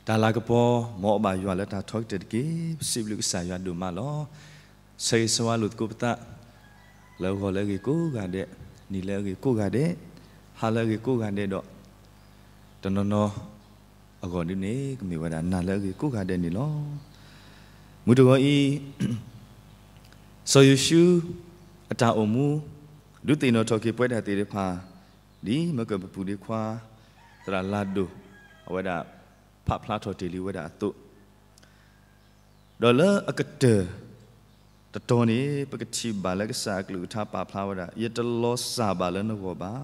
တၢ်လၤကပီၤ မ်အဘၣ်ယွၤလၢတၢ်ထီကတၢၢ်တက့ၢ်. ပစံးဘျုးကစၢ်ယွၤဒိၣ်မးလီၤ. ဆၢဂ့ၤဆၢဝါလိာ်သကိးပသး လၢဂီၤလၢအဂ့ၤကိးဂၤဒဲး, နံၤလၢအဂ့ၤကိးဂၤဒဲး, ဟါလၢအဂ့ၤကိးဂၤဒဲးဒီး တနီၤနီၤအဂီၢ်ဒ်န့ၣ် ကမ့ၢ်ဝဲဒၣ်နၤလၢအဂ့ၤကိးဂၤဒဲးန့ၣ်လီၤ. မုၢ်တဂီၤအံၤ စီၤယိၤၡူ အတၢ်အိၣ်မူ ဒုးသ့ၣ်နီၣ်ထီၣ်က့ၤပဝဲဒၣ်သ့ၣ်တဖၣ် ဒ်မၢကၢၢ်ပပုၢ်ဒ့ခွါ သရၣ်လၤဒိၣ် အဝဲဒၣ် ဖးဖျါထီၣ်တ့ၢ်လံဝဲဒၣ်အသိး, ဒီးလၢအကတၢၢ်တတီၤန့ၣ် ပကထံၣ်ဘၣ်လၢကစၢ်အကလုၢ်ကထါပာ်ဖျါဝဲဒၣ်, ယတလီၤစၢ်ဘၣ်လၢနဂီၢ်ဘၣ်,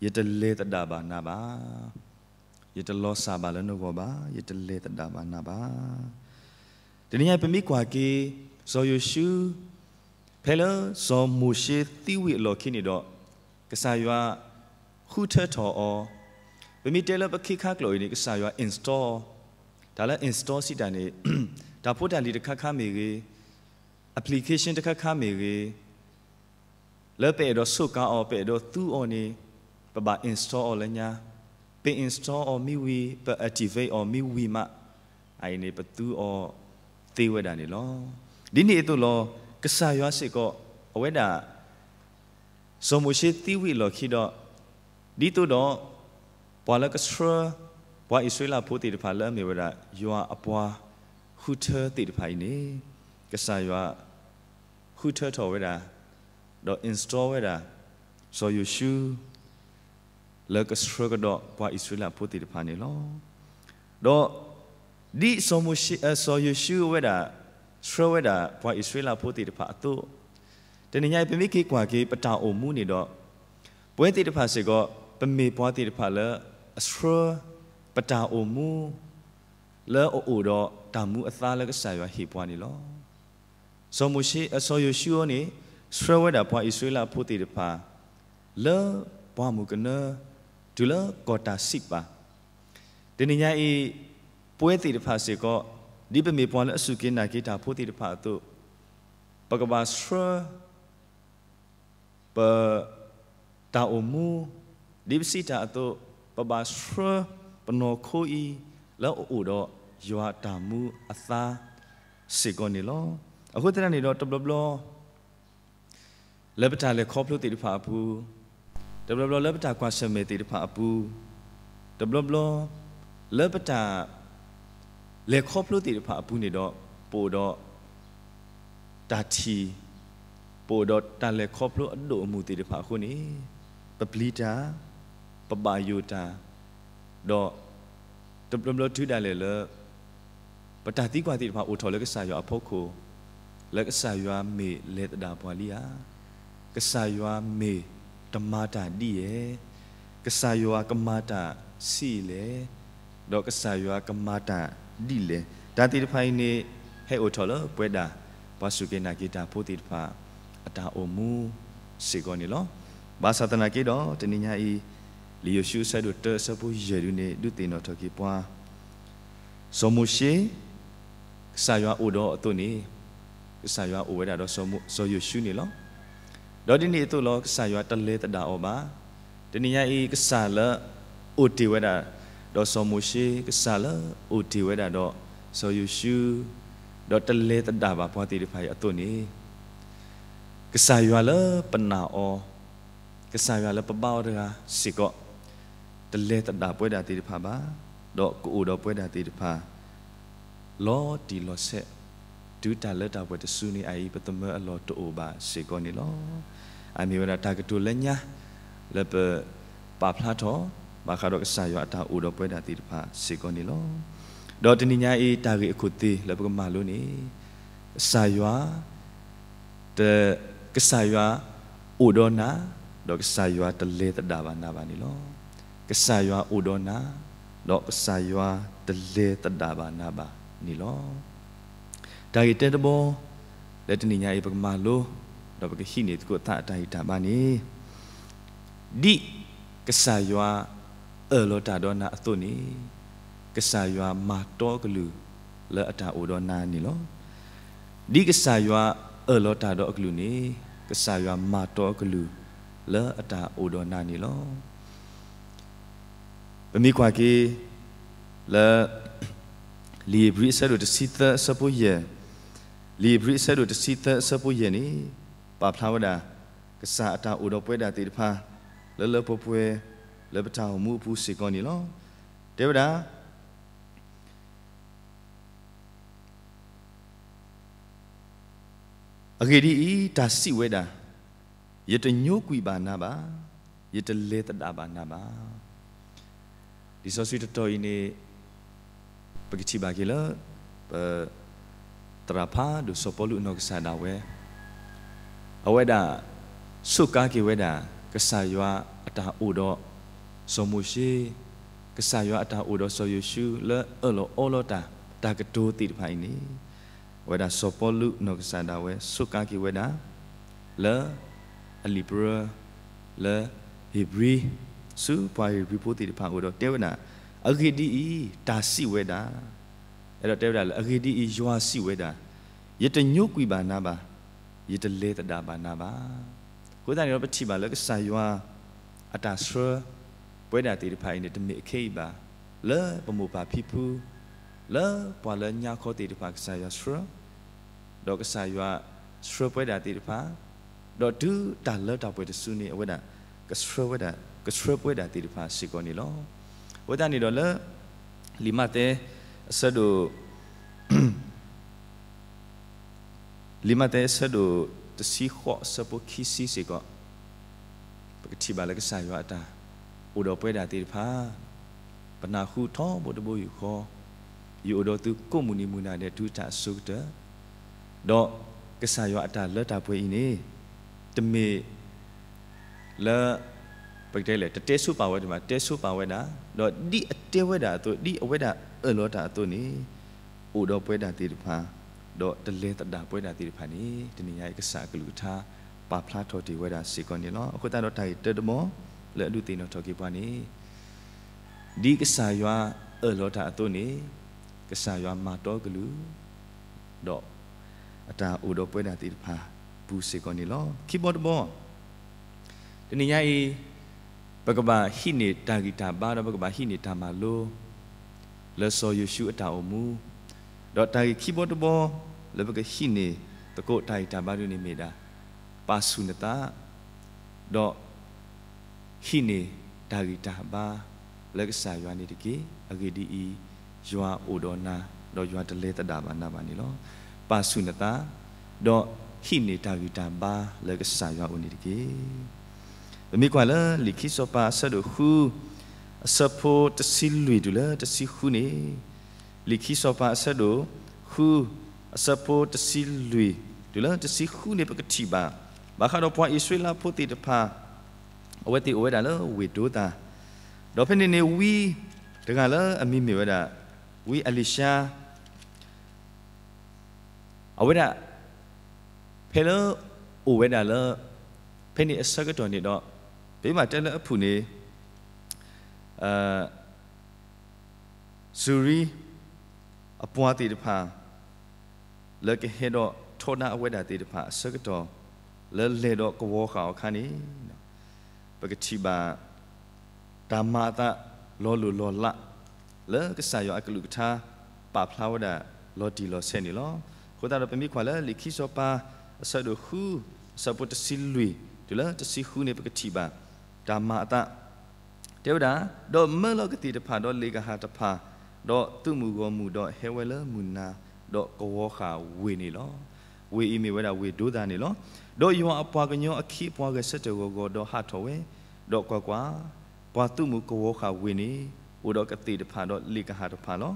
ယတလဲၤသဒၣ်ဘၣ်နၤဘၣ်. ယတလီၤစၢ်ဘၣ်လၢနဂီၢ်ဘၣ်, ယတလဲၤသဒၣ်ဘၣ်နၤဘၣ်. တနံၤညါအံၤ ပမ့ၢ်ကွၢ်က့ၤ စီၤယိၤၡူ ဖဲလၢစီၤမိၤၡ့သံဝံၤအလီၢ်ခံန့ၣ်ဒီး ကစၢ်ယွၤဃုထၢထီၣ်အီၤ, ပမ့ၢ်တဲလၢပခ့ခါကျိာ်အံၤန့ၣ် ကစၢ်ယွၤ install, တၢ်လၢ install စံးတၢ်န့ၣ် တၢ်ဖိတၢ်လံၤတခါခါမ့ၢ်ဂ့ၤ, application တခါခါမ့ၢ်ဂ့ၤ, လၢပအဲၣ်ဒိးဆိးကါအီၤ ပအဲၣ်ဒိးသူအီၤန့ၣ် ပဘၣ် install အီၤလၢညါ, ပ install အီၤမ့ၢ်ဝံၤ ပ activate အီၤမ့ၢ်ဝံၤမး, အအံၤန့ၣ် ပသူအီၤသ့ဝဲဒၣ်န့ၣ်လီၤ. ဒ်န့ၣ်အသိးလီၤ, ကစၢ်ယွၤစ့ၢ်ကီး အဝဲဒၣ် စီၤမိၤၡ့သံဝံၤအလီၢ်ခံဒီး, ဒ်သိးဒီး ပှၤလၢကဆှၢ ပှၤအံၣ်စရ့လးဖိသ့ၣ်တဖၣ်လၢအမ့ၢ်ဝဲဒၣ် ယွၤအပှၤဃုထၢသ့ၣ်တဖၣ်အံၤန့ၣ်, ကစၢ်ယွၤဃုထၢထီၣ်ဝဲဒၣ် ဒီး install ဝဲဒၣ် စီၤယိၤၡူ လၢကဆှၢကဒီးပှၤအံၣ်စရ့လးဖိသ့ၣ်တဖၣ်န့ၣ်လီၤ. ဒီး ဒ်စီၤမိၤၡ့ စီၤယိၤၡူဝဲဒၣ် ဆှၢဝဲဒၣ်ပှၤအံၣ်စရ့လးဖိသ့ၣ်တဖၣ်အသိး, တနံၤညါအံၤ ပမ့ၢ်က့ၤကွၢ်က့ၤပတၢ်အိၣ်မူန့ၣ်ဒီး, ပဝဲသ့ၣ်တဖၣ်စ့ၢ်ကီး ပမ့ၢ်ပှၤသ့ၣ်တဖၣ်လၢအဆှၢ ပတၢ်အိၣ်မူ လၢအအိၣ်ဒီးတၢ်မူအသါလၢကစၢ်ယွၤဟ့ၣ်ပှၤန့ၣ်လီၤ. စီၤမိၤၡ့ စီၤယိၤၡူအံၤန့ၣ် ဆှၢဝဲဒၣ်ပှၤအံၣ်စရ့လးဖိသ့ၣ်တဖၣ် လၢပှၢ်မုၢ်ကနၢ တုၤလၢကီၢ်တၢ်စံးပာ်, တနံၤညါအံၤ ပဝဲသ့ၣ်တဖၣ်စ့ၢ်ကီး ဒ်ပမ့ၢ်ပှၤလၢအစူၢ်က့ၤနာ်က့ၤတၢ်ဖိသ့ၣ်တဖၣ်အသိး, ပကဘၣ်ဆှၢ ပ တၢ်အိၣ်မူ, ဒ်ပစံးတၢ်အသိး, ပဘၣ်ဆှၢပနီၢ်ခိအံၤ လၢအအိၣ်ဒီးယွၤအတၢ်မူအသါစ့ၢ်ကီးန့ၣ်လီၤ. အဃိသတးန့ၣ်ဒီး တဘျီဘျီ လၢပတၢ်လဲၤခီဖျိသ့ၣ်တဖၣ်အပူၤ, တဘျီဘျီလၢပတၢ်ကွၢ်ဆၢၣ်မဲာ်သ့ၣ်တဖၣ်အပူၤ, တဘျီဘျီ လၢပတၢ် လဲၤခီဖျိသ့ၣ်တဖၣ်အပူၤန့ၣ်ဒီး ပအိၣ်ဒီး တၢ်ထံၣ်, ပအိၣ်ဒီးတၢ်လဲၤခီဖျိအဒိၣ်အမုၢ်သ့ၣ်တဖၣ်အဃိန့ၣ်, ပပျံၤတၢ်, ပဘၣ်ယိၣ်တၢ်, ဒီး တဘျီဘျီတုၤဒၣ်လဲာ်လၢ ပတၢ်သံကွၢ်သ့ၣ်တဖၣ်အိၣ်ထီၣ်လၢကစၢ်ယွၤအဖီခိၣ်, လၢကစၢ်ယွၤမ့ၢ်လဲၤသဒၣ်ပှၤလံဧါ, ကစၢ်ယွၤမ့ၢ်တမၤတၢ်ဒ်လဲၣ်, ကစၢ်ယွၤကမၤတၢ်ဆံးလဲၣ်, ဒီးကစၢ်ယွၤကမၤတၢ်ဒ်လဲၣ်, တၢ်သ့ၣ်တဖၣ်အံၤန့ၣ် ဟဲအိၣ်ထီၣ်လၢပဝဲဒၣ် ပှၤစူၢ်က့ၤနာ်က့ၤတၢ်ဖိသ့ၣ်တဖၣ် အတၢ်အိၣ်မူစ့ၢ်ကီးန့ၣ်လီၤ. ဘၣ်ဆၣ်သနာ်က့ဒီး တနံၤညါအံၤ လံာ်ယိၤၡူအဆၢဒိၣ်တၢအဆၢဖိယဲၢ်ဒုန့ၣ် ဒုးသ့ၣ်နီၣ်ထီၣ်က့ၤပှၤ စီၤမိၤၡ့ ကစၢ်ယွၤအိၣ်ဒီးအသိးန့ၣ် ကစၢ်ယွၤအိၣ်ဝဲဒၣ်ဒီးစီၤမိ- စီၤယိၤၡူန့ၣ်လီၤ. ဒီးဒ်န့ၣ်အသိးလီၤ ကစၢ်ယွၤတလဲၤသဒၣ်အီၤဘၣ်. တနံၤညါအံၤ ကစၢ်လၢအိၣ်တ့ၢ်ဝဲဒၣ်ဒီးစီၤမိၤၡ့, ကစၢ်လၢအိၣ်တ့ၢ်ဝဲဒၣ်ဒီးစီၤယိၤၡူ, ဒီးတလဲၤသဒၣ်ဘၣ်ပှၤသ့ၣ်တဖၣ်အံၤအသိးန့ၣ်, ကစၢ်ယွၤလၢပနာ်အီၤ, ကစၢ်ယွၤလၢပဘါအီၤတဂၤစ့ၢ်ကီး တလဲၤသဒၣ်ပဝဲဒၣ်သ့ၣ်တဖၣ်ဘၣ်, ဒီးကအိၣ်ဒီးပဝဲဒၣ်သ့ၣ်တဖၣ် လီၤတံၢ်လီၤဆဲး, တုၤတၢ်လၢတၢ်ပှဲၤတစုန့ၣ်အအံၤ ပသမၢအလီၢ်တအိၣ်ဘၣ်စ့ၢ်ကီးန့ၣ်လီၤ. အမ့ၢ်ဝဲဒၣ်တၢ်ကတိၤလၢညါ လၢပပာ်ဖျါထီၣ် ဘၣ်ဃးဒီးကစၢ်ယွၤအတၢ်အိၣ်ဒီးပဝဲဒၣ်သ့ၣ်တဖၣ်စ့ၢ်ကီးန့ၣ်လီၤ. ဒီးတနံၤညါအံၤ တၢ်ဂ့ၢ်အခိၣ်သ့ၣ်လၢပကမၤလိန့ၣ်, ကစၢ်ယွၤ တ- ကစၢ်ယွၤအိၣ်ဒီးနၤ, ဒီးကစၢ်ယွၤတလဲၤသဒၣ်ဘၣ်နၤဘၣ်န့ၣ်လီၤ. ကစၢ်ယွၤအိၣ်ဒီးနၤ, ဒီးကစၢ်ယွၤတလဲၤသဒၣ်ဘၣ်နၤဘၣ်န့ၣ်လီၤ. တၢ်ဂ့ၢ်တၢတဘီ လၢတနံၤညါအံၤပကမၤလိ, ဒီးပကဟံးန့ၢ်သကိးသးအတၢ်ဂံၢ်တၢ်ဘါန့ၣ်, ဒ်ကစၢ်ယွၤအၢၣ်လီၤတၢ်ဒီးနၤအသိးန့ၣ်, ကစၢ်ယွၤမၤတီအကလုၢ်လၢအတၢ်အိၣ်ဒီးနၤန့ၣ်လီၤ. ဒ်ကစၢ်ယွၤအၢၣ်လီၤတၢ်ဒီးအကလုၢ်န့ၣ်, ကစၢ်ယွၤမၤတီအကလုၢ်လၢအတၢ်အိၣ်ဒီးနၤန့ၣ်လီၤ. ပမ့ၢ်ကွၢ်က့ၤ လၢ လံာ်ဧ့ၤဘြံၤအဆၢဒိၣ်တဆံသၢအဆၢဖိယဲၢ်, လံာ်ဧ့ၤဘြံၤအဆၢဒိၣ်တဆံသၢအဆၢဖိယဲၢ်န့ၣ် ပာ်ဖျါဝဲဒၣ် ကစၢ်အတၢ်အိၣ်ဒီးပဝဲဒၣ်သ့ၣ်တဖၣ် လၢလၢပှဲၤပှဲၤ လၢပတၢ်အိၣ်မူအပူၤစ့ၢ်ကီးန့ၣ်လီၤ. တဲဝဲဒၣ် အဂ့ၢ်ဒ်အံၤ, တၢ်စံးဝဲဒၣ်, ယတညိကွံာ်ဘၣ်နၤဘၣ်, ယတလဲၤသဒၣ်ဘၣ်နၤဘၣ်. လံာ်စီဆှံတတီၤအံၤန့ၣ် ပကထံၣ်ဘၣ်က့ၤလၢ ပ သရၣ်ဖးဒိၣ်စီၤပီလူးအနီၢ်ကစၢ်ဒၣ်ဝဲ အဝဲဒၣ် ဆိးကါက့ၤဝဲဒၣ် ကစၢ်ယွၤအတၢ်အိၣ်ဒီး စီၤမိၤၡ့, ကစၢ်ယွၤအတၢ်အိၣ်ဒီးစီၤယိၤၡူ လၢအၢၣ်လီၤအီလီၤတၢ် တၢ်ကတိၤသ့ၣ်တဖၣ်အံၤန့ၣ် အဝဲဒၣ်စီၤပီလူးနီၢ်ကစၢ်ဒၣ်ဝဲ ဆိးကါက့ၤဝဲဒၣ် လၢ အလံာ်ပရၢ လၢ ဧ့ၤဘြံၤ ဆူပှၤဧ့ၤဘြံၤဖိသ့ၣ်တဖၣ်အအိၣ်ဒီးတဲဝဲဒၣ်, အဂ့ၢ်ဒ်အံၤ, တၢ်စံးဝဲဒၣ်, အဲၣ်ဒိးတဲဝဲဒၣ်လၢ အဂ့ၢ်ဒ်အံၤ, ယွၤစံးဝဲဒၣ်, ယတညိကွံာ်ဘၣ်နၤဘၣ်, ယတလဲၤသဒၣ်ဘၣ်နၤဘၣ်. အဃိသတးန့ၣ်ဒီး ပထံၣ်ဘၣ်လၢကစၢ်ယွၤ အတၢ်ဆှၢ ပဝဲဒၣ်သ့ၣ်တဖၣ်အံၤန့ၣ် တမ့ၢ်အခဲအံၤဘၣ်, လၢပမိၢ်ပၢ်ဖံဖု လၢပှၤလၢညါခီသ့ၣ်တဖၣ် ကစၢ်ယွၤဆှၢ ဒီးကစၢ်ယွၤဆှၢပဝဲဒၣ်သ့ၣ်တဖၣ်, ဒီးတုၤတၢ်လၢတၢ်ပှဲၤတစုန့ၣ် အဝဲဒၣ် ကဆှၢဝဲဒၣ် ကဆှၢပဝဲဒၣ်သ့ၣ်တဖၣ်စ့ၢ်ကီးန့ၣ်လီၤ. အဃိသတးန့ၣ်ဒီးလၢ လံာ်မးသဲ အဆၢဒိၣ် လံာ်မးသဲအဆၢဒိၣ်တဆံဃိးအဆၢဖိခံဆံစ့ၢ်ကီး, ပကထံၣ်ဘၣ်လၢကစၢ်ယွၤအတၢ် အိၣ်ဒီးပဝဲဒၣ်သ့ၣ်တဖၣ်, ပနၢ်ဟူထီဘိတဘိယူၢ်ဃီ, ယအိၣ်ဒီးသုကိးမုၢ်နံၤမုၢ်နၤဒဲးတုၤတၢ်အစိၤကတၢၢ်, ဒီးကစၢ်ယွၤအတၢ်လၢတၢ်ပှဲၤအံၤန့ၣ် တမ့ၢ် လၢ ပကတဲလဲၣ် တတဲဆိပာ်ဝဲဒၣ်ဘၣ်, တဲဆိပာ်ဝဲဒၣ်, ဒီးဒ်အတဲဝဲဒၣ်အသိး ဒ်အဝဲဒၣ်အၢၣ်လီၤတၢ်အသိးန့ၣ် အိၣ်ဒီးပဝဲဒၣ်သ့ၣ်တဖၣ်, ဒီးတလဲၤသဒၣ်ပဝဲဒၣ်သ့ၣ်တဖၣ်န့ၣ် တနံၤညါအံၤကစၢ်အကလုၢ်ကထါ ပာ်ဖျါထီၣ်တ့ၢ်ဝဲဒၣ်စ့ၢ်ကီးန့ၣ်လီၤ. အဃိသတးဒီးတၢ်ဂ့ၢ်တၢတမီၤ လၢအဒုးသ့ၣ်နီၣ်ထီၣ်က့ၤပှၤန့ၣ် ဒ်ကစၢ်ယွၤအၢၣ်လီၤတၢ်အသိးန့ၣ် ကစၢ်ယွၤမၤတီကလုၢ် ဒီး အတၢ်အိၣ်ဒီးပဝဲဒၣ်သ့ၣ်တဖၣ်အပူၤစ့ၢ်ကီးန့ၣ်လီၤ. ခံဘီတဘီ တနံၤညါအံၤ ပကဘၣ်ဟံးန့ၢ်တၢ်ဂံၢ်တၢ်ဘါ ဒီးပကဘၣ်ဟံးန့ၢ်တၢ်မၤလိ လၢစီၤယိၤၡူအတၢ်အိၣ်မူ, ဒီးတၢ်ဂ့ၢ်ခံဘီတဘီ လၢပကဟံးန့ၢ်သကိးတၢ်ဂံၢ်တၢ်ဘါဒ်န့ၣ်မ့ၢ်ဒၣ် ပာ်ဆူၣ်နသး ဒီး ဟံးန့ၢ်တၢ်ဂံၢ်တၢ်ဘါလၢကစၢ်ယွၤန့ၣ်တက့ၢ်. အဂ့ၢ်ဒ်အံၤ, ယွၤအိၣ်ဒီးနၤ, ဒီးယွၤတလဲၤသဒၣ်ဘၣ်နၤဘၣ်န့ၣ်လီၤ. ပာ်ဆူၣ်နသး, ဒီးဟံးန့ၢ်တၢ်ဂံၢ်တၢ်ဘါလၢကစၢ်ယွၤအအိၣ်န့ၣ်တက့ၢ်. ပမ့ၢ်ကွၢ်လၢလံာ်ခံစီၤပၤအဆၢဒိၣ်ဃု, အဆၢဖိတဆံလွံၢ်တုၤလၢတဆံဃုန့ၣ်, လံာ်ခံစီၤပၤအဆၢဒိၣ်ဃု, အဆၢဖိတဆံလွံၢ်တုၤလၢတဆံဃုန့ၣ် ပကထံၣ်ဘၣ်, ဘၣ်ဃးဒီးပှၤအံၣ်စရ့လးဖိသ့ၣ်တဖၣ် အဝဲသ့ၣ်အိၣ်ဝဲဒၣ်လၢဝ့ၢ်ဒိသၤ, ဒီးဖဲန့ၣ်န့ၣ် ဝံတဂၤလၢအမံၤမ့ၢ်ဝဲဒၣ် ဝံအလံၤၡါ အဝဲဒၣ် ဖဲလၢအိၣ်ဝဲဒၣ်လၢ ဖဲန့ၣ်အဆၢကတီၢ်န့ၣ်ဒီး ပမ့ၢ်တဲလၢအဖုၣ်န့ၣ် စူၤရံ အပှၤသ့ၣ်တဖၣ် လၢကဟဲဒီးထီဒါအဝဲဒၣ်သ့ၣ်တဖၣ်အဆၢကတီၢ် လၢလဲၤဒီးကဝီၤဃာ်အီၤအခါန့ၣ် ပကထံၣ်ဘၣ် တၢ်မၤအသးလီၤလိၢ်လီၤလး လၢကစၢ်ယွၤအကလုၢ်ကထါ ပာ်ဖျါဝဲဒၣ်လီၤတံၢ်လီၤဆဲးန့ၣ်လီၤ. အဃိသတးဒီး ပမ့ၢ်ကွၢ်လၢလံာ်ခံစီၤပၤ အဆၢဒိၣ်ဃု အဆၢဖိတဆံလွံၢ် တုၤလၢတဆံဃုန့ၣ် ပကထံၣ်ဘၣ် တၢ်မၤအသး တဲဝဲဒၣ်, ဒီးမၢလီၤကသ့ၣ်တဖၣ်ဒီးလ့ၣ်ကဟၣ်တဖၣ်, ဒီးသုးမုၢ်ဂီၢ်မုၢ်ဒီးဟဲဝဲလၢမုၢ်နၤ, ဒီးကဝီၤဃာ်ဝ့ၢ်န့ၣ်လီၤ. ဝ့ၢ်အံၤမ့ၢ်ဝဲဒၣ်ဝ့ၢ်ဒိသၤန့ၣ်လီၤ. ဒီးယွၤအပှၤကညီအခ့အပှၤဂဲၤဆၢထၢၣ်ဂီၤဂီၤဒီးဟးထီၣ်ဝဲ, ဒီးကွၢ်ကွၢ်, ပှၤသုးမုၢ်ကဝီၤဃာ်ဝ့ၢ်န့ၣ် အိၣ်ဒီးကသ့ၣ်တဖၣ်ဒီးလ့ၣ်ကဟၣ်တဖၣ်လီၤ.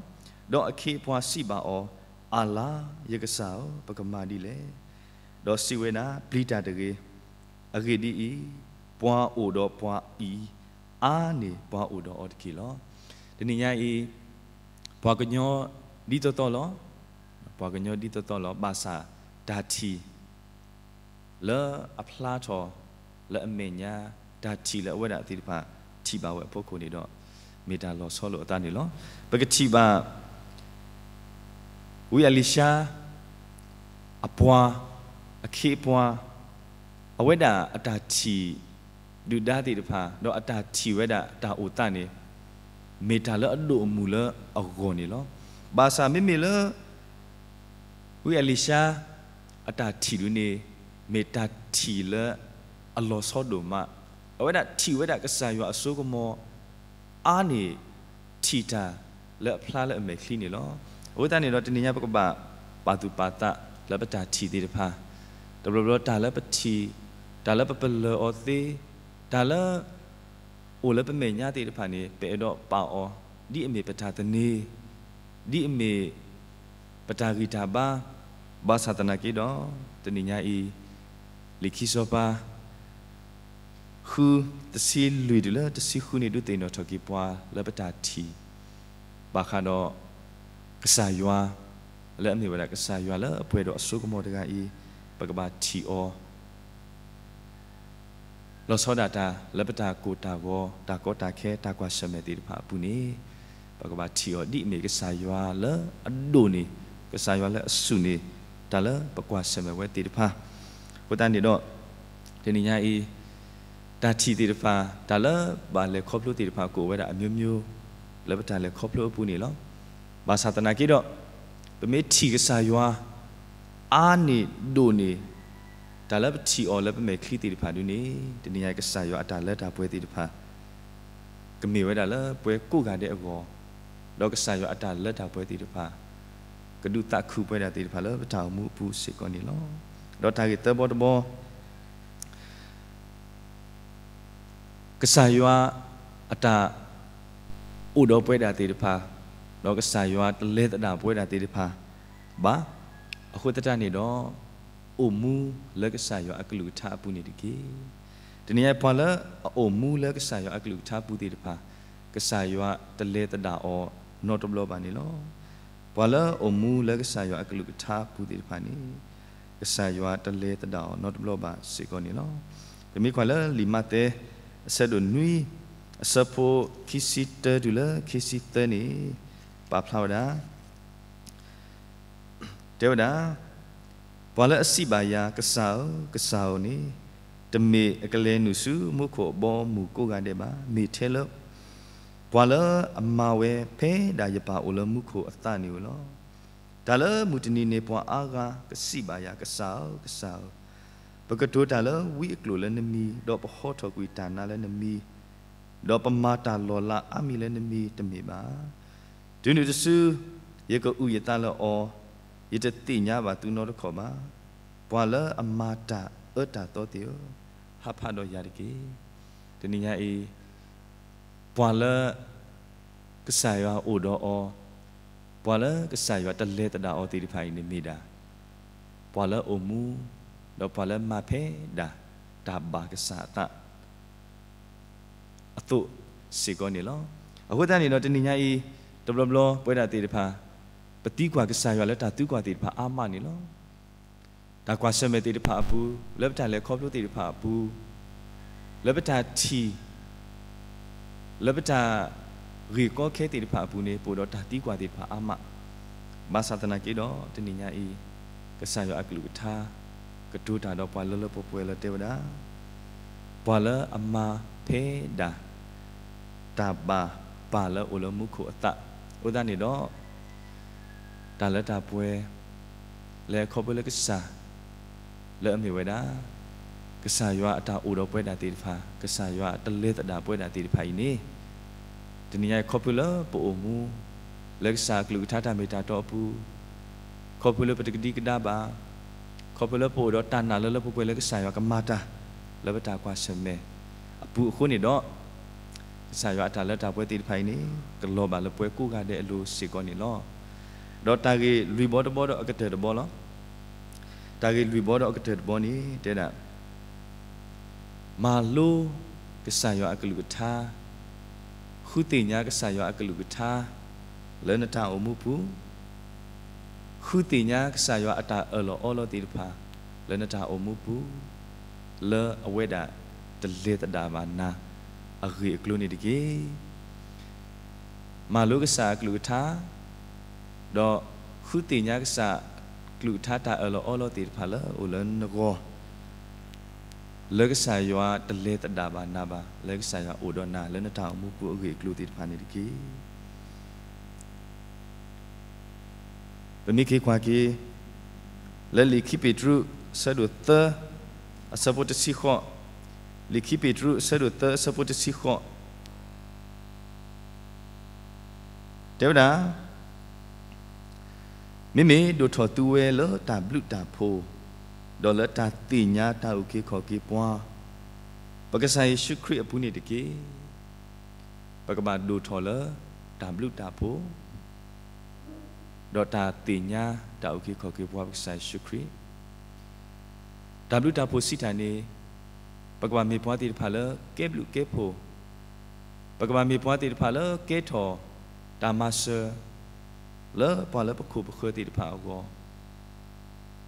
ဒီးအခ့အပှၤစံးဘၣ်အီၤ, အၣ်လါ, ယကစၢ်ဧၢ, ပကမၤဒ်လဲၣ်. ဒီးစံးဝဲဒၣ်, ပျံၤတၢ်တဂ့ၤ. အဂ့ၢ်ဒ်အံၤ, ပှၤအိၣ်ဒီးပှၤအံၤအါန့ၢ်ပှၤအိၣ်ဒီးအီၤတက့ၢ်လီၤ. တနံၤညါအံၤ, ပှၤကညီဒ်သိးသိးလီၤ. ပှၤကညီဒ်သိးသိးလီၤ. ဘၣ်ဆၣ်တၢ်ထံၣ် လၢအဖျါထီၣ် လၢအမဲာ်ညါ တၢ်ထံၣ်လၢအဝဲဒၣ်သ့ၣ်တဖၣ် ထံၣ်ဘၣ်ဝဲအဖီခိၣ်န့ၣ်ဒီး မ့ၢ်တၢ်လီၤဆီလိာ်အသးန့ၣ်လီၤ. ပကထံၣ်ဘၣ် ဝံအလံၤၡါ အပှၤ အခ့အပှၤ အဝဲဒၣ်အတၢ်ထံၣ်ဒုၣ်ဒါသ့ၣ်တဖၣ် ဒီးအတၢ်ထံၣ်ဝဲဒၣ်တၢ်အိၣ်သးန့ၣ် မ့ၢ်တၢ်လၢအဒိၣ်အမုၢ်လၢအဂီၢ်န့ၣ်လီၤ. ဘၣ်ဆၣ်မ့မ့ၢ်လၢ ဝံအ့လံၡါ အတၢ်ထံၣ်ဒုန့ၣ် မ့ၢ်တၢ်ထံၣ်လၢအလီၤဆီဒိၣ်မး, အဝဲဒၣ်ထံၣ်ဝဲဒၣ်ကစၢ်ယွၤအစိကမီၤအါန့ၢ် ထံၣ်တၢ်လၢအဖျါလၢအမဲာ်ချံန့ၣ်လီၤ. အဃိသတးန့ၣ်ဒီး တနံၤညါပကဘၣ်ပာ်သူၣ်ပာ်သးလၢပတၢ်ထံၣ်သ့ၣ်တဖၣ်, တဘျီဘျီတၢ်လၢပထံၣ်, တၢ်လၢပပလၢၢ်အီၤသ့, တၢ်လၢ အိၣ်လၢပမဲာ်ညါသ့ၣ်တဖၣ်န့ၣ် ပအဲၣ်ဒိးပာ်အီၤ ဒ်အမ့ၢ်ပတၢ်သန့ၤ, ဒ်အမ့ၢ်ပတၢ်ဂံၢ်တၢ်ဘါ, ဘၣ်ဆၣ်သနာ်က့ဒီး တနံၤညါအံၤ လံာ်ခံစီၤပၤ ဃုတဆံလွံၢ်တုၤလၢတဆံဃုန့ၣ် ဒုးသ့ၣ်နီၣ်ထီၣ်က့ၤပှၤလၢပတၢ်ထံၣ် ဘၣ်ဃးဒီး ကစၢ်ယွၤ လၢအမ့ၢ်ဝဲဒၣ်ကစၢ်ယွၤလၢအပှဲၤဒီးအစိကမီၤတဂၤအံၤ ပကဘၣ်ထံၣ်အီၤ လီၤဆီဒၣ်တၢ်လၢပတၢ်ကိၢ်တၢ်ဂီၤ တၢ်ကီတၢ်ခဲ တၢ်ကွၢ်ဆၢၣ်မဲာ်သ့ၣ်တဖၣ်အပူၤန့ၣ် ပကဘၣ်ထံၣ်အီၤဒ်အမ့ၢ်ကစၢ်ယွၤလၢအဒိၣ်န့ၢ်, ကစၢ်ယွၤလၢအဆူၣ်န့ၢ် တၢ်လၢပကွၢ်ဆၢၣ်မဲာ်ဝဲသ့ၣ်တဖၣ်. အဃိသတးန့ၣ်ဒီး တနံၤညါအံၤ တၢ်ထံၣ်သ့ၣ်တဖၣ် တၢ်လၢဘၣ်လဲၤခီဖျိသ့ၣ်တဖၣ် ကအိၣ်ဝဲဒၣ်အမျိုးမျိုး လၢပတၢ်လဲၤခီဖျိအပူၤန့ၣ်လီၤ. ဘၣ်ဆၣ်သနာ်က့ဒီး ပမ့ၢ်ထံၣ်ကစၢ်ယွၤ အါန့ၢ်ဒိၣ်န့ၢ် တၢ်လၢပထံၣ်အီၤလၢပမဲာ်ချံသ့ၣ်တဖၣ်ဒုန့ၣ် တနံၤညါအံၤ ကစၢ်ယွၤအတၢ်လၢတၢ်ပှဲၤသ့ၣ်တဖၣ် ကမ့ၢ်ဝဲဒၣ်လၢပှၤကိးဂၤဒဲးအဂီၢ်, ဒီးကစၢ်ယွၤအတၢ်လၢတၢ်ပှဲၤသ့ၣ်တဖၣ် ကဒုးသးခုပဝဲဒၣ်သ့ၣ်တဖၣ်လၢပတၢ်အိၣ်မူအပူၤစ့ၢ်ကီးန့ၣ်လီၤ. ဒီးတၢ်ဂ့ၢ်သၢဘီတဘီ ကစၢ်ယွၤအတၢ်အိၣ်ဒီးပဝဲဒၣ်သ့ၣ်တဖၣ်, ဒီးကစၢ်ယွၤတလဲၤသဒၣ်ပဝဲဒၣ်သ့ၣ်တဖၣ်ဘၣ်. အဃိသတးန့ၣ်ဒီး အိၣ်မူလၢကစၢ်ယွၤအကလုၢ်ကထါအပူၤန့ၣ်တက့ၢ်. တနံၤညါအံၤ ပှၤလၢအအိၣ်မူလၢကစၢ်ယွၤအကလုၢ်ကထါအပူၤသ့ၣ်တဖၣ် ကစၢ်ယွၤတလဲၤသဒၣ်အီၤနီတဘျီဘၣ်န့ၣ်လီၤ. ပှၤလၢအအိၣ်မူလၢကစၢ်ယွၤအကလုၢ်ကထါအပူၤသ့ၣ်တဖၣ်န့ၣ် ကစၢ်ယွၤတလဲၤသဒၣ်အီၤနီတဘျီဘၣ်စ့ၢ်ကီးန့ၣ်လီၤ. ပမ့ၢ်ကွၢ်လၢလံာ်မးသဲ အဆၢဒိၣ်နွံ အဆၢဖိခံဆံတၢတုၤလၢခံဆံသၢန့ၣ် ပာ်ဖျါဝဲဒၣ် တဲဝဲဒၣ်, ပှၤလၢအစံးဘၣ်ယၤ, ကစၢ်ဧၢ, ကစၢ်ဧၢန့ၣ်, တမ့ၢ်အကလဲၤနုာ်ဆူမူခိၣ်အဘီအမုၢ်ကိးဂၤဒဲးဘၣ်. မ့ၢ်ထဲလၢ ပှၤလၢအမၤဝဲဖဲဒၣ်ယပၢ်အိၣ်လၢမူခိၣ်အသးန့ၣ်ဧိၤလီၤ. တၢ်လၢမုၢ်တနံၤန့ၣ် ပှၤအါဂၤကစံးဘၣ်ယၤ, ကစၢ်ဧၢ, ကစၢ်ဧၢ, ပကတိၤတၢ်လၢဝံအကျိာ်လၢနမံၤ, ဒီးပဟီထီၣ်ကွံာ်တၢ်နါလၢနမံၤ, ဒီးပမၤတၢ်လီၤလးအါမံၤလၢနမံၤ, တမ့ၢ်ဘၣ်. တုၤနုၤတစု ယကအုၣ်ယသးလၢအီၤ, ယတသ့ၣ်ညါဘၣ်သုနီတခီၣ်ဘၣ်. ပှၤလၢအမၤတၢ်အၢတၢ်သီသ့ၣ်ဧၢ, ဟးဖးဒီးယၤတက့ၢ်. တနံၤညါအံၤ ပှၤလၢ ကစၢ်ယွၤအိၣ်ဒီးအီၤ, ပှၤလၢကစၢ်ယွၤတလဲၤသဒၣ်အီၤသ့ၣ်တဖၣ်အံၤန့ၣ်မ့ၢ်ဒၣ် ပှၤလၢအအိၣ်မူ ဒီးပှၤလၢမၤဖဲဒၣ် တၢ်ဘၣ်ကစၢ်အသး အသိးစ့ၢ်ကီးန့ၣ်လီၤ. အဃိသတးန့ၣ်ဒီး တနံၤညါအံၤ တဘျီဘျီပဝဲဒၣ်သ့ၣ်တဖၣ် ပသံကွၢ်ကစၢ်ယွၤလၢတၢ်သံကွၢ်သ့ၣ်တဖၣ်အါမးန့ၣ်လီၤ. တၢ်ကွၢ်ဆၢၣ်မဲာ်သ့ၣ်တဖၣ်အပူၤ, လၢပတၢ်လဲၤခီဖျိသ့ၣ်တဖၣ်အပူၤ, လၢပတၢ်ထံၣ် လၢပတၢ်ဂ့ၢ်ကီခဲသ့ၣ်တဖၣ်အပူၤန့ၣ် ပအိၣ်ဒီးတၢ်သံကွၢ်သ့ၣ်တဖၣ်အါမး, ဘၣ်ဆၣ်သနာ်က့ဒီး တနံၤညါအံၤ ကစၢ်ယွၤအကလုၢ်ကထါ ကတိၤတၢ်ဒီးပှၤလၢလၢပှဲၤပှဲၤလၢတဲဝဲဒၣ် ပှၤလၢအမၤဖဲဒၣ် တၢ်ဘၣ်ပၢ်လၢအိၣ်လၢမူခိၣ်အသး, အဃိသတးန့ၣ်ဒီး တၢ်လၢတၢ်ပှဲၤ လၢခီဖျိလၢကစၢ် လၢအမ့ၢ်ဝဲဒၣ် ကစၢ်ယွၤအတၢ်အိၣ်ဒီးပဝဲဒၣ်သ့ၣ်တဖၣ်, ကစၢ်ယွၤတလဲၤသဒၣ်ပဝဲဒၣ်သ့ၣ်တဖၣ်အံၤန့ၣ်, တနံၤညါအံၤခီဖျိလၢပအိၣ်မူ လၢကစၢ်အကလုၢ်ကထါတၢ်မ့ၢ်တၢ်တီအပူၤ, ခီဖျိလၢပတကဒံကဒါဘၣ်, ခီဖျိလၢပအိၣ်ဒီးတၢ်နာ်လၢလၢပှဲၤပှဲၤလၢကစၢ်ယွၤကမၤတၢ် လၢပတၢ်ကွၢ်ဆၢၣ်မဲာ်အပူၤအဃိန့ၣ်ဒီး ကစၢ်ယွၤအတၢ်လၢတၢ်ပှဲၤသ့ၣ်တဖၣ်အံၤန့ၣ် ကလီၤဘၣ်လၢပှၤကိးဂၤဒဲးအလိၤစ့ၢ်ကီးန့ၣ်လီၤ. ဒီးတၢ်ဂ့ၢ်လွံၢ်ဘီတဘီဒီးအကတၢၢ်တဘီလီၤ. တၢ်ဂ့ၢ်လွံၢ်ဘီဒီးအကတၢၢ်တဘီန့ၣ် တဲဒၣ် မၤလိကစၢ်ယွၤအကလုၢ်ကထါ, ဃုသ့ၣ်ညါကစၢ်ယွၤအကလုၢ်ကထါ လၢနတၢ်အိၣ်မူပူၤ, ဃုသ့ၣ်ညါကစၢ်ယွၤအတၢ်အၢၣ်လီၤအီလီၤသ့ၣ်တဖၣ် လၢနတၢ်အိၣ်မူပူၤ, လၢအဝဲဒၣ်တလဲၤသဒၣ်ဘၣ်နၤအဂ့ၢ်အကျိၤန့ၣ်တက့ၢ်. မၤလိကစၢ်အကလုၢ်ကထါ, ဒီးဃုသ့ၣ်ညါကစၢ်အကလုၢ်ကထါတၢ်အၢၣ်လီၤအီလီၤသ့ၣ်တဖၣ်လၢအအိၣ်လၢနဂီၢ်, လၢကစၢ်ယွၤတလဲၤသဒၣ်ဘၣ်နၤဘၣ်, လၢကစၢ်ယွၤအိၣ်ဒီးနၤလၢနတၢ်အိၣ်မူပူၤအဂ့ၢ်အကျိၤသ့ၣ်တဖၣ်န့ၣ်တက့ၢ်. ပမ့ၢ်က့ၤကွၢ်က့ၤ လၢလံာ်ခံပ့းတရူး အဆၢဒိၣ်သၢ အဆၢဖိတဆံဃိး, လံာ်ခံပ့းတရူး အဆၢဒိၣ်သၢ အဆၢဖိတဆံဃိး တဲဝဲဒၣ်, မ့မ့ၢ်ဒိၣ်ထီၣ်သုဝဲလၢတၢ်ဘျုးတၢ်ဖှိၣ်, ဒီးလၢတၢ်သ့ၣ်ညါတၢ်အုၣ်က့ၤခီၣ်က့ၤပှၤ ပကစၢ်ယ့ၣ်ၡူးခရံာ်အပူၤန့ၣ်တက့ၢ်. ပကဘၣ်ဒိၣ်ထီၣ်လၢတၢ်ဘျုးတၢ်ဖှိၣ် ဒီးတၢ်သ့ၣ်ညါတၢ်အုၣ်က့ၤခီၣ်က့ၤပှၤပကစၢ်ယ့ၣ်ၡူးခရံာ်, တၢ်ဘျုးတၢ်ဖှိၣ်စံးတၢ်န့ၣ်, ပကဘၣ်မ့ၢ်ပှၤသ့ၣ်တဖၣ်လၢကဲဘျုးကဲဖှိၣ်, ပကဘၣ်မ့ၢ်ပှၤသ့ၣ်တဖၣ်လၢကဲထီၣ်တၢ်မၤစၢၤ လၢပှၤလၢပခိၣ်ပဃၢၤသ့ၣ်တဖၣ်အဂီၢ်,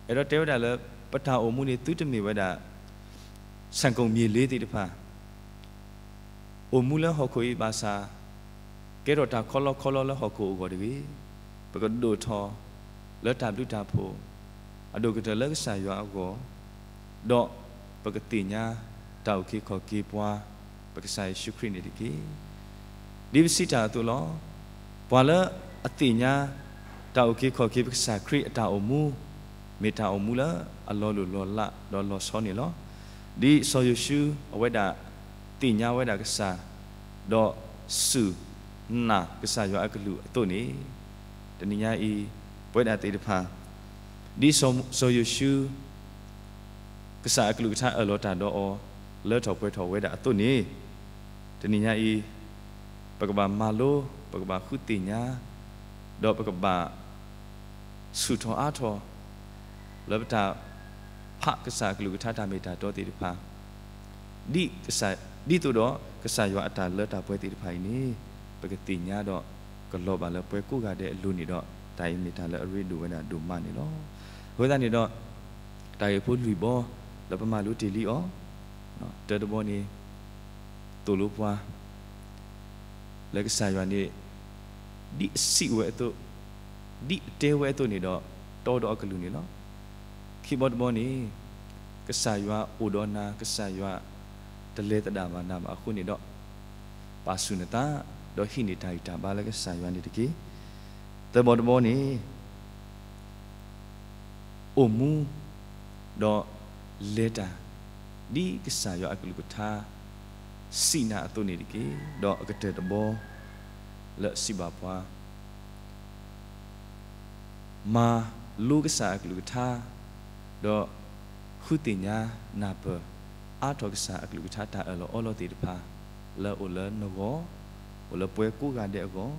အဲၣ်ဒိးတဲဝဲဒၣ်လၢ ပတၢ်အိၣ်မူန့ၣ် သုတမ့ၢ်ဝဲဒၣ် ဆၣ်ကိၣ်မ့ၢ်လ့သ့ၣ်တဖၣ် အိၣ်မူလၢဟီၣ်ခိၣ်အံၤဘၣ်ဆၣ်, ကဲထီၣ်တၢ်ခီလီခီလီလၢဟီၣ်ခိၣ်အဂီၢ်တဂ့ၤ. ပကဒိၣ်ထီၣ်လၢတၢ်ဘျုးတၢ်ဖှိၣ် အဒိၣ်ကတၢၢ်လၢကစၢ်ယွၤအဂီၢ်, ဒီးပကသ့ၣ်ညါတၢ်အုၣ်က့ၤခီၣ်က့ၤပှၤ ပကစၢ်ယ့ၣ်ၡူးခရံာ်န့ၣ်တက့ၢ်. ဒ်ပစံးတၢ်အသိးလီၤ. ပှၤလၢအသ့ၣ်ညါတၢ်အုၣ်က့ၤခီၣ်က့ၤပကစၢ်ခရံာ်အတၢ်အိၣ်မူ, မ့ၢ်တၢ်အိၣ်မူလၢအလီၤလိၢ်လီၤလးဒီးလီၤဆီန့ၣ်လီၤ. ဒ်စီၤယိၤၡူအဝဲဒၣ်သ့ၣ်ညါဝဲဒၣ်ကစၢ်, ဒီးစူၢ်နာ်ကစၢ်ယွၤအကလုၢ်အသိးန့ၣ်, တနံၤညါအံၤ ပဝဲဒၣ်သ့ၣ်တဖၣ်, ဒ်စီၤယိၤၡူ ကစၢ်အကလုၢ်ကထါအၢၣ်လီၤတၢ်ဒီးအီၤ လၢထီၣ်ပှဲၤထီၣ်ဝဲဒၣ်အသိးန့ၣ်, တနံၤညါအံၤ ပကဘၣ်မၤလိ, ပကဘၣ်ဃုသ့ၣ်ညါ, ဒီးပကဘၣ်ဆူၣ်ထီၣ်အါထီၣ် လၢပတၢ်ဖးကစၢ်အကလုၢ်ကထါ တၢ်မ့ၢ်တၢ်တီသ့ၣ်တဖၣ်, ဒ်သိးဒီးကစၢ်ယွၤအတၢ်လၢတၢ်ပှဲၤသ့ၣ်တဖၣ်အံၤန့ၣ်, ပကသ့ၣ်ညါဒီးကလီၤဘၣ်လၢပှၤကိးဂၤဒဲးအလိၤန့ၣ်ဒီး, တၢ်အံၤမ့ၢ်တၢ်လၢအရ့ဒိၣ်ဝဲဒၣ်ဒိၣ်မးန့ၣ်လီၤ. အဃိသတးန့ၣ်ဒီး, တၢ်ဂ့ၢ်ဖိလွံၢ်ဘီ လၢပမၤလိတ့ၢ်လံအီၤ, တၢတဘီန့ၣ်, သိၣ်လိပှၤ လၢကစၢ်ယွၤန့ၣ်, ဒ်အစံးဝဲအသိး, ဒ်အတဲဝဲအသိးန့ၣ်ဒီး, တီဒီးအကလုၢ်န့ၣ်လီၤ. ခံဘီတဘီန့ၣ်, ကစၢ်ယွၤအိၣ်ဒီးနၤ, ကစၢ်ယွၤတလဲၤသဒၣ်ဘၣ်နၤဘၣ်အဃိန့ၣ်ဒီး, ပာ်ဆူၣ်နသး, ဒီးဟံးန့ၢ်တၢ်ဂံၢ်တၢ်ဘါလၢကစၢ်ယွၤန့ၣ်တက့ၢ်. သၢဘီတဘီန့ၣ်, အိၣ်မူ, ဒီးလဲၤတၢ်, ဒ်ကစၢ်ယွၤအကလုၢ်ကထါ စံးနၤအသိးန့ၣ်တက့ၢ်. ဒီးအကတၢၢ်တဘီ လၢအစံးဘၣ်ပှၤ, မၤလိကစၢ်အကလုၢ်ကထါ, ဒီးဃုသ့ၣ်ညါနၢ်ပၢၢ် အါထီၣ်ကစၢ်အကလုၢ်ကထါတၢ်အၢၣ်လီၤအီလီၤသ့ၣ်တဖၣ်, လၢအအိၣ်လၢနဂီၢ်, အိၣ်လၢပှၤကိးဂၤဒဲးအဂီၢ်,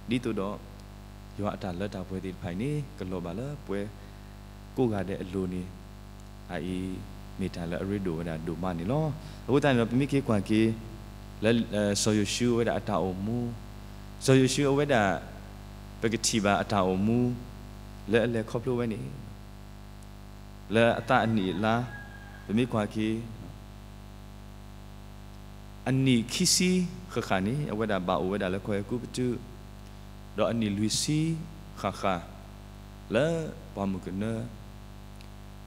ဒ်သိးဒီး ယွၤအတၢ်လၢတၢ်ပှဲၤသ့ၣ်တဖၣ်အံၤန့ၣ် ကလီၤဘၣ်လၢပှၤကိးဂၤဒဲးအလိၤန့ၣ်, အအံၤမ့ၢ်တၢ်လၢအရ့ဒိၣ်ဝဲဒၣ်ဒိၣ်မးန့ၣ်လီၤ. အဃိသတးန့ၣ်ဒီး ပမ့ၢ်က့ၤကွၢ်က့ၤ လၢ စီၤယိၤၡူအဝဲဒၣ်အတၢ်အိၣ်မူ, စီၤယိၤၡူအဝဲဒၣ် ပကထံၣ်ဘၣ်အတၢ်အိၣ်မူ လၢအလဲၤခီဖျိဝဲန့ၣ် လၢအသးအနံၣ်အလါ, ပမ့ၢ်ကွၢ်က့ၤ အနံၣ်ခံဆံဃၣ်ဃၣ်န့ၣ် အဝဲဒၣ်ဘၣ်အိၣ်ဝဲဒၣ်လၢကီၢ်အဲၤကူပတူး, ဒီးအနံၣ်လွံၢ်ဆံဃၣ်ဃၣ် လၢပှၢ်မုၢ်ကနၢ,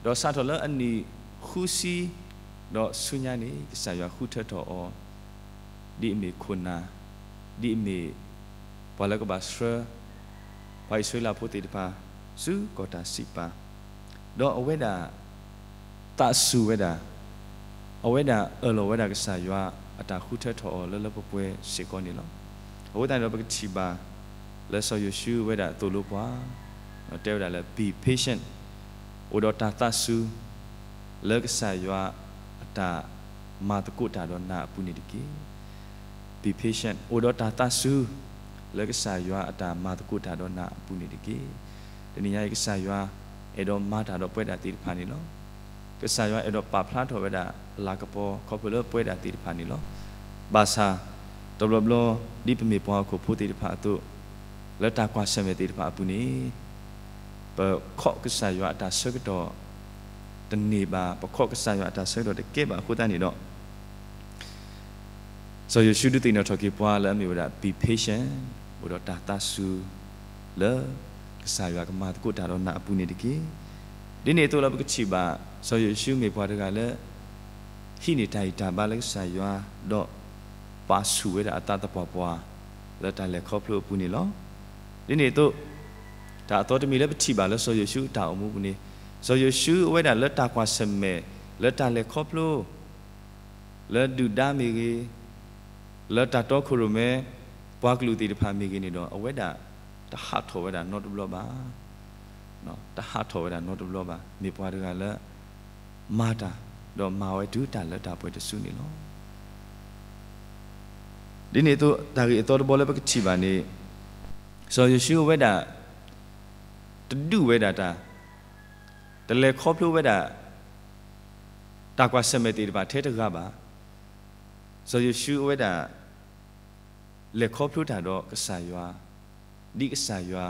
ဒီးစးထီၣ်လၢအနံၣ်ဃုဆံ, ဒီးဆူညါန့ၣ် ကစၢ်ယွၤဃုထၢထီၣ်အီၤ, ဒ်အမ့ၢ်ခိၣ်နၢ်, ဒ်အမ့ၢ် ပှၤလၢကဘၣ်ဆှၢ ပှၤအံၣ်စရ့လးဖိသ့ၣ်တဖၣ် ဆူကီၢ်တၢ်စံးပာ်, ဒီးအဝဲဒၣ် သးစူၤဝဲဒၣ်, အဝဲဒၣ်အၢၣ်လီၤဝဲဒၣ်ကစၢ်ယွၤအတၢ်ဃုထၢထီၣ်အီၤလၢလၢပှဲၤပှဲၤစ့ၢ်ကီးန့ၣ်လီၤ. အဃိသတးန့ၣ်ဒီး ပကထံၣ်ဘၣ် လၢစီၤယိၤၡူဝဲဒၣ်သိၣ်လိပှၤ, တဲဝဲဒၣ်လၢ be patient, အိၣ်ဒီးတၢ်သးစူၤ လၢကစၢ်ယွၤအတၢ်မၤသကိးတၢ်ဒီးနၤအပူၤန့ၣ်တက့ၢ်. Be patient, အိၣ်ဒီးတၢ်သးစူၤ လၢကစၢ်ယွၤအတၢ်မၤသကိးတၢ်ဒီးနၤအပူၤန့ၣ်တက့ၢ်. တနံၤညါအံၤ ကစၢ်ယွၤအဲၣ်ဒိးမၤတၢ်ဒီးပဝဲဒၣ်သ့ၣ်တဖၣ်န့ၣ်လီၤ. ကစၢ်ယွၤအဲၣ်ဒိးပာ်ဖျါထီၣ်ဝဲဒၣ်အလၤကပီၤခီဖျိလၢပဝဲဒၣ်သ့ၣ်တဖၣ်န့ၣ်လီၤ. ဘၣ်ဆၣ် တဘျီဘျီ ဒ်ပမ့ၢ်ပှၤဟီၣ်ခိၣ်ဖိသ့ၣ်တဖၣ်အသိး, လၢတၢ်ကွၢ်ဆၢၣ်မဲာ်သ့ၣ်တဖၣ်အပူၤန့ၣ် ပခိးကစၢ်ယွၤအတၢ်ဆၢကတီၢ်တန့ၢ်ဘၣ်, ပခိးကစၢ်ယွၤအတၢ်ဆၢကတီၢ်တကဲဘၣ်အဃိသတးန့ၣ်ဒီး စီၤယိၤၡူဒုးသ့ၣ်နီၣ်ထီၣ်က့ၤပှၤလၢအမ့ၢ်ဝဲဒၣ် be patient, အိၣ်ဒီးတၢ်သးစူၤ လၢကစၢ်ယွၤကမၤသကိးတၢ်ဒီးနၤအပူၤန့ၣ်တက့ၢ်. ဒ်န့ၣ်အသိးလၢပကထံၣ်ဘၣ် စီၤယိၤၡူမ့ၢ်ပှၤတဂၤလၢ ဟံးန့ၢ်တၢ်ဂံၢ်တၢ်ဘါလၢကစၢ်ယွၤ, ဒီးပာ်ဆူၣ်ဝဲဒၣ်အသးသပှၢ်ပှၢ် လၢတၢ်လဲၤခီဖျိအပူၤန့ၣ်လီၤ. ဒ်န့ၣ်အသိး တၢ်အသီတမံၤလၢပထံၣ်ဘၣ်လၢစီၤယိၤၡူအတၢ်အိၣ်မူပူၤန့ၣ်, စီၤယိၤၡူအဝဲဒၣ်လၢတၢ်ကွၢ်ဆၢၣ်မဲာ်, လၢတၢ်လဲၤခီဖျိ, လၢဒုၣ်ဒါမ့ၢ်ဂ့ၤ, လၢတၢ်တီခိၣ်ရိၣ်မဲ ပှၤကလုာ်သ့ၣ်တဖၣ်မ့ၢ်ဂ့ၤန့ၣ်ဒီး အဝဲဒၣ်တဟးထီၣ်ဝဲဒၣ်နီတဘျီဘၣ်. တဟးထီၣ်ဝဲဒၣ်နီတဘျီဘၣ်. မ့ၢ်ပှၤတဂၤလၢ မၤတၢ်, ဒီးမၤဝဲတုၤတၢ်လၢတၢ်ပှဲၤတစုန့ၣ်လီၤ. ဒ်န့ၣ်အသိး တၢ်ဂ့ၢ်အသီတဘီလၢပကထံၣ်ဘၣ်န့ၣ်, စီၤယိၤၡူအဝဲဒၣ် တဒုးဝဲဒၣ်တၢ်, တလဲၤခီဖျိဝဲဒၣ် တၢ်ကွၢ်ဆၢၣ်မဲာ်သ့ၣ်တဖၣ်ထဲတဂၤဘၣ်. စီၤယိၤၡူအဝဲဒၣ် လဲၤခီဖျိတၢ်ဒီးကစၢ်ယွၤ, ဒ်ကစၢ်ယွၤ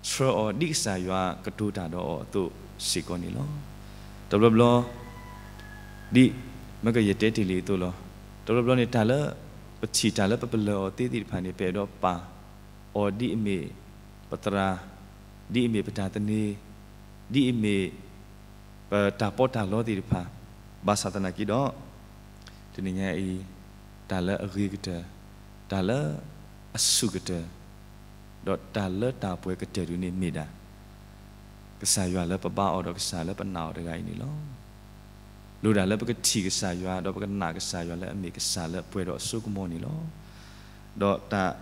ဆှၢအီၤ, ဒ်ကစၢ်ယွၤကတိၤတၢ်ဒီးအီၤအသိးစ့ၢ်ကီးန့ၣ်လီၤ. တဘျီဘျီ ဒ်မ့ၢ်ကယတဲတ့ၢ်လံအသိးလီၤ. တဘျီဘျီန့ၣ် တၢ်လၢပထံၣ်တၢ်လၢပပလၢၢ်အီၤသ့သ့ၣ်တဖၣ်န့ၣ် ပအဲၣ်ဒိးပာ်အီၤဒ်အမ့ၢ်ပသရၣ်, ဒ်အမ့ၢ်ပတၢ်သန့ၤ, ဒ်အမ့ၢ် ပတၢ်ပီးတၢ်လီသ့ၣ်တဖၣ်, ဘၣ်ဆၣ်သနာ်က့ဒီး တနံၤညါအံၤ တၢ်လၢအဂ့ၤကတၢၢ်, တၢ်လၢအဆူၣ်ကတၢၢ်, ဒီးတၢ်လၢတၢ်ပှဲၤကတၢၢ်ဒုးန့ၣ်မ့ၢ်ဒၣ် ကစၢ်ယွၤလၢပဘါအီၤဒီးကစၢ်လၢပနာ်အီၤတဂၤအံၤန့ၣ်လီၤ. လိၣ်ဒၣ်လၢပကထံၣ်ကစၢ်ယွၤ ဒီးပကနာ်ကစၢ်ယွၤလၢအမ့ၢ်ကစၢ်လၢပှဲၤဒီးအစိကမီၤန့ၣ်လီၤ. ဒီးတၢ်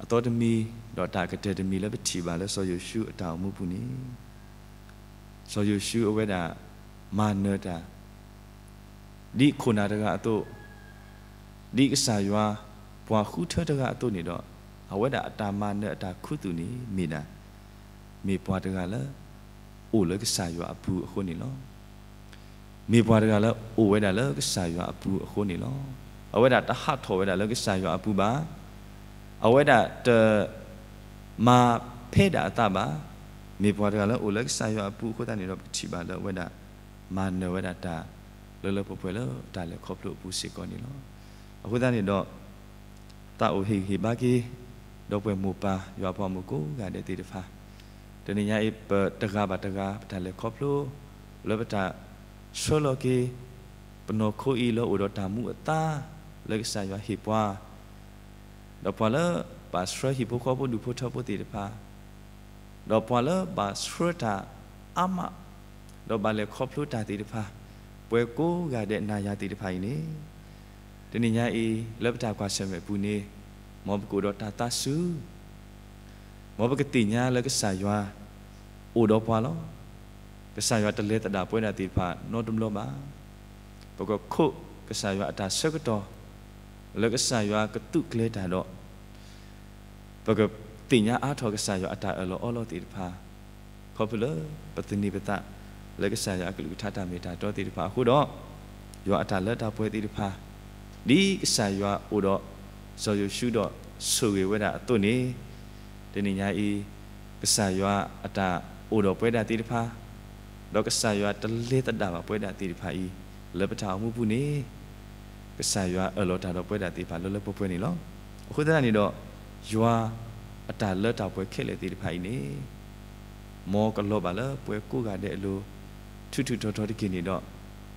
အသီတမံၤ ဒီးတၢ်ကတၢၢ်တမံၤလၢပထံၣ်ဘၣ်လၢစီၤယိၤၡူအတၢ်အိၣ်မူပူၤန့ၣ် စီၤယိၤၡူအဝဲဒၣ်မၤနၢၤတၢ် ဒ်ခိၣ်နၢ်တဂၤအသိး, ဒ်ကစၢ်ယွၤပှၤဃုထၢတဂၤအသိးန့ၣ်ဒီး, အဝဲဒၣ်အတၢ်မၤနၢၤအတၢ်ခူသူၣ်န့ၣ်မ့ၢ်ဒၣ်, မ့ၢ်ပှၤတဂၤလၢ အိၣ်လၢကစၢ်ယွၤအပူၤအဃိန့ၣ်လီၤ. မ့ၢ်ပှၤတဂၤလၢအိၣ်ဝဲဒၣ်လၢကစၢ်ယွၤအပူၤအဃိန့ၣ်လီၤ. အဝဲဒၣ်တဟးထီၣ်ဝဲဒၣ်လၢကစၢ်ယွၤအပူၤဘၣ်. အဝဲဒၣ်တ မၤဖဲဒၣ်အသးဘၣ်. မ့ၢ်ပှၤတဂၤလၢအိၣ်လၢကစၢ်ယွၤအပူၤအဃိသတးန့ၣ်ဒီး ပကထံၣ်ဘၣ်လၢအဝဲဒၣ် မၤနၢၤဝဲဒၣ်တၢ် လၢလၢပှဲၤပှဲၤလၢတၢ်လဲၤခီဖျိအပူၤစ့ၢ်ကီးန့ၣ်လီၤ. အဃိသတးန့ၣ်ဒီး သးအိၣ်ဟ့ၣ်ဂံၢ်ဟ့ၣ်ဘါက့ၤ ဒီပုၢ်ဝဲၢ်မိၢ်ပၢ်ယွၤအပှၤမုၣ်ကိးဂၤဒဲးသ့ၣ်တဖၣ်, တနံၤညါအံၤ ပတဂၤဘၣ်တဂၤ ပတၢ်လဲၤခီဖျိ လၢပတၢ်ဆှၢလီၤက့ၤ ပနီၢ်ခိအံၤလၢအိၣ်ဒီးတၢ်မူအသါ လၢကစၢ်ယွၤဟ့ၣ်ပှၤ ဒီးပှၤလၢဘၣ်ဆှၢဟံၣ်ဖိဃီဖိဒူၣ်ဖိထၢဖိသ့ၣ်တဖၣ်, ဒီးပှၤလၢဘၣ်ဆှၢတၢ်အါမး, ဒီးဘၣ်လဲၤခီဖျိတၢ်သ့ၣ်တဖၣ်, ပှၤကိးဂၤဒဲးနၤယၤသ့ၣ်တဖၣ်အံၤန့ၣ်, တနံၤညါအံၤ လၢပတၢ်ကွၢ်ဆၢၣ်မဲာ်ပူၤန့ၣ်, မ်ပကအိၣ်ဒီးတၢ်သးစူၤ မ်ပကသ့ၣ်ညါလၢကစၢ်ယွၤအိၣ်ဒီးပှၤလီၤ. ကစၢ်ယွၤတလဲၤသဒၣ်ပဝဲဒၣ်သ့ၣ်တဖၣ်နီတဘျီဘၣ်. ပကခိးကစၢ်ယွၤအတၢ်ဆၢကတီၢ် လၢကစၢ်ယွၤကသူးကျဲၤတၢ်ဒီး ပကသ့ၣ်ညါအါထီၣ်ကစၢ်ယွၤအတၢ်အၢၣ်လီၤအီလီၤသ့ၣ်တဖၣ်, ခီဖျိလၢပသန့ၤပသး လၢကစၢ်ယွၤအကလုၢ်ကထါတၢ်မ့ၢ်တၢ်တီသ့ၣ်တဖၣ်အဃိဒီး, ယွၤအတၢ်လၢတၢ်ပှဲၤသ့ၣ်တဖၣ်, ဒ်ကစၢ်ယွၤအိၣ်ဒီးစီၤယိၤၡူဒီးဆိၣ်ဂ့ၤဝဲဒၣ်အသိးန့ၣ်, တနံၤညါအံၤ ကစၢ်ယွၤအတၢ်အိၣ်ဒီးပဝဲဒၣ်သ့ၣ်တဖၣ်, ဒီးကစၢ်ယွၤတလဲၤသဒၣ်ဘၣ်ပဝဲဒၣ်သ့ၣ်တဖၣ်အံၤ လၢပတၢ်အိၣ်မူပူၤန့ၣ်, ကစၢ်ယွၤအၢၣ်လီၤတၢ်ဒီးပဝဲဒၣ်သ့ၣ်တဖၣ်လၢလၢပှဲၤပှဲၤန့ၣ်လီၤ. အဃိသတးန့ၣ်ဒီး, ယွၤအတၢ်လၢတၢ်ပှဲၤခဲလၢာ်သ့ၣ်တဖၣ်အံၤန့ၣ်, မ်ကလီၤဘၣ်လၢပှၤကိးဂၤဒဲးအလိၤ, ထူးထူးထီထီတက့ၢ်န့ၣ်ဒီး,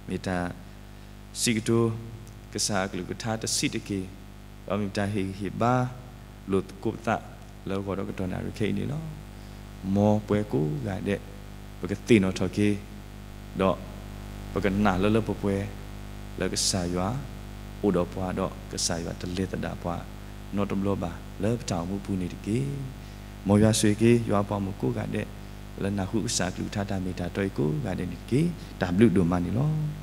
မ့ၢ်တၢ်စံးကတိၤ ကစၢ်အကလုၢ်ကထါတဆံးတက့ၢ်, ဒီးမ့ၢ်တၢ်ဟ့ၣ်ဂံၢ်ဟ့ၣ်ဘါလိာ်သကိးပသးလၢဂီၤဒီးကတီၢ်နၣ်ရံၣ်ခဲအံၤန့ၣ်လီၤ. မ်ပှၤကိးဂၤဒဲး ပကသ့ၣ်နီၣ်ထီၣ်က့ၤ, ဒီးပကနာ်လၢလၢပှဲၤပှဲၤ လၢကစၢ်ယွၤအိၣ်ဒီးပှၤဒီးကစၢ်ယွၤတလဲၤသဒၣ်ပှၤနီတဘျီဘၣ်လၢပတၢ်အိၣ်မူပူၤန့ၣ်တက့ၢ်. မ်ယွၤဆိၣ်ဂ့ၤက့ၤယွၤအပှၤမုၣ်ကိးဂၤဒဲး လၢနၢ်ဟူကစၢ်အကလုၢ်ကထါတၢ်မ့ၢ်တၢ်တီအံၤကိးဂၤဒဲးန့ၣ်တက့ၢ်. တၢ်ဘျုးဒိၣ်မးန့ၣ်လီၤ.